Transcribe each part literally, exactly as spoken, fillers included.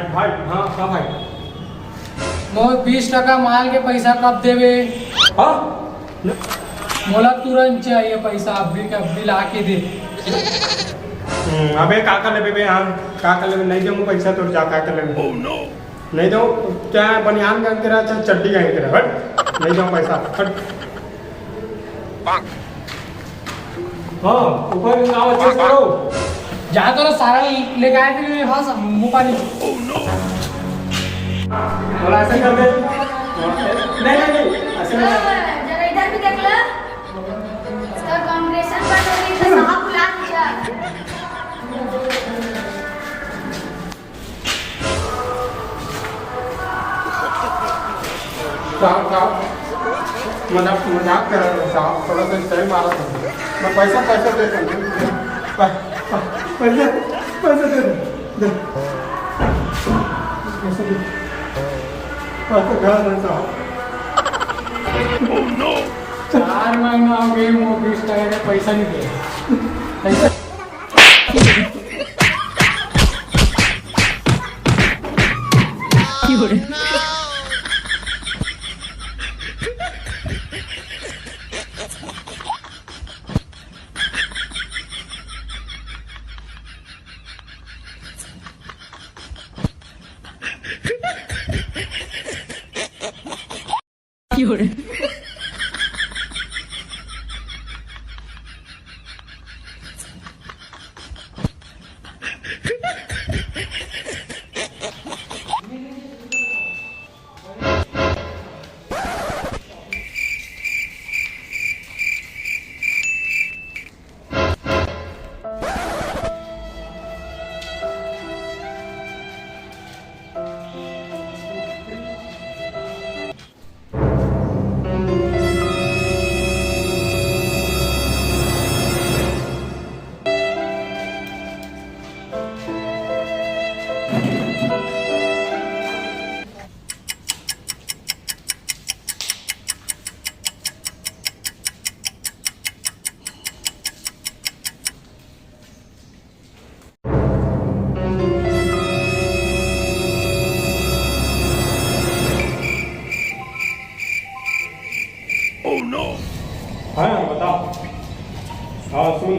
भाई, हाँ, का भाई? मोर बीस टका माल के पैसा कब देबे? हाँ? मोला तुरंत चाहिए पैसा, अभी के अभी ला के दे। हम्म, अबे का कर लेबे बे, हाँ? का कर लेबे? नहीं देबो पैसा तोर, जा का कर लेबे? नहीं देबो, क्या बनियान गैंग के रहा, चाहे चड्डी गैंग के रहा, हट। नहीं देबो पैसा, हट। हाँ, ऊपर आओ, अच्छे से करो। जा तो सारा लेके आए थे, हाँ, सब मुंह पानी। बोला, ऐसे कर दे। नहीं, नहीं, नहीं, ऐसे नहीं। जरा इधर भी देख ले। इसका कॉम्बिनेशन बन रही है, साहब बुला दीजिए। साहब, साहब, मजाक, मजाक कर रहे हैं साहब, थोड़ा सा स्टाइल मारा था। मैं पैसा, पैसा दे दूँ। पै-, पै-, पैसा, पैसा दे दो, दे। पैसा दे। पैसा दे दो साहब। चार महीना हो गए, वो बीस टका का पैसा नहीं दिया। पैसा हाँ, बता। हाँ, सुन,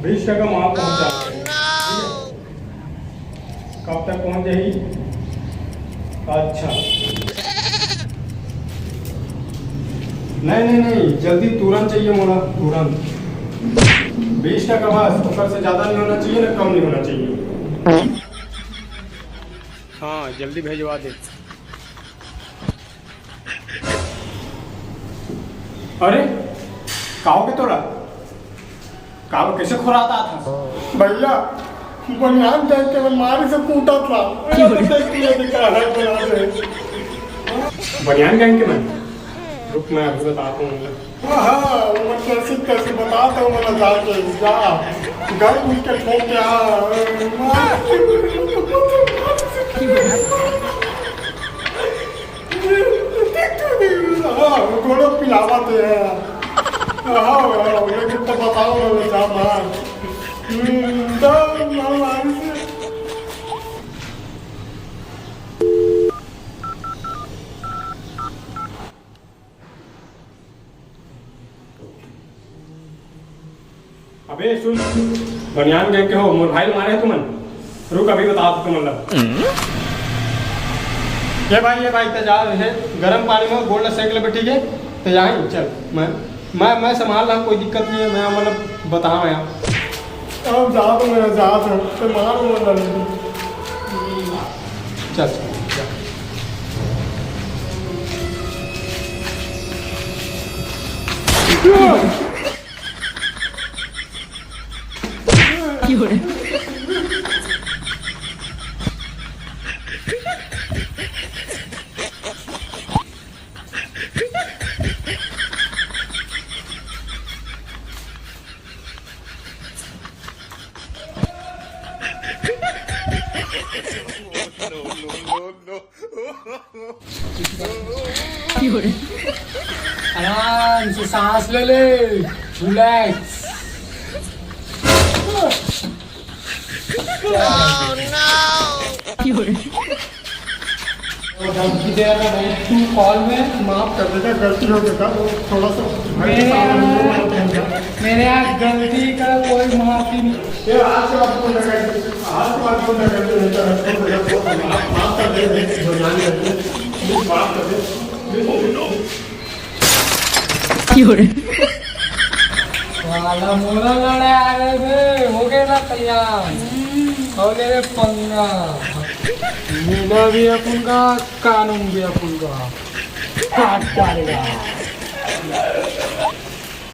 बीस टका माल पहुँचा। कब तक पहुँच जाही? अच्छा, नहीं, नहीं, नहीं, जल्दी, तुरंत चाहिए मोला, तुरंत। बीस टका बस, ओकर से ज्यादा नहीं होना चाहिए ना, कम नहीं होना चाहिए। हाँ, जल्दी भेजवा दे। अरे, का हो गे तोला? का हो, कैसे खोरात आत हस? भैया, बनियान देख के मन मारी से कूटत ला। अरे, तो देख लिया, दिखा है, बना दे। बनियान गैंग के मन? रुक, मैं अभी बताता हूँ उन ला। हाँ, हाँ, वो कैसे, कैसे बताता हूँ मैं जाके, जा। गन उठ के ठोक के आ, मार। हाँ, गोड़ो पिलावत हे। हाँ, हाँ, लेकिन तो बताओ ना, जा मार। हम्म, जा, मार, मार इसे। अबे सुन, बनियान गैंग के हो, मोर भाई ल मारे हे तुमन। रुक, अभी बतावत हों तुमन ला। ये भाई, ये भाई, ते जा, हे गरम पानी में गोड़ ला सेक लेबे, ठीक है? ते जा ही, चल, मैं, मैं, मैं संभाल रहा हूँ, कोई दिक्कत नहीं है, मैं, मतलब, बताओ यार। अब जा तो, मैं जा तो, ते मार वो ना। चल, चल, चल। आराम से सांस ले ले, रिलैक्स। और धमकी दे रहा भाई, तू कॉल में माफ कर देता, गलती हो जाता, वो थोड़ा सा भाई मेरे सामने यहाँ, मेरे यहाँ गलती का कोई माफी नहीं। ये आज के बाद फोन लगा दे, आज के बाद फोन लगा दे, बेटा, फोन लगा दे, माफ, माफ कर दे, नहीं, गुरबानी कर दे, प्लीज माफ कर दे, प्लीज। साला मोला लड़े आ गए थे, हो गए ना तैयार। हो गए रे पंगा। मेला भी अपन का, कानून भी अपन का। काट डालेगा।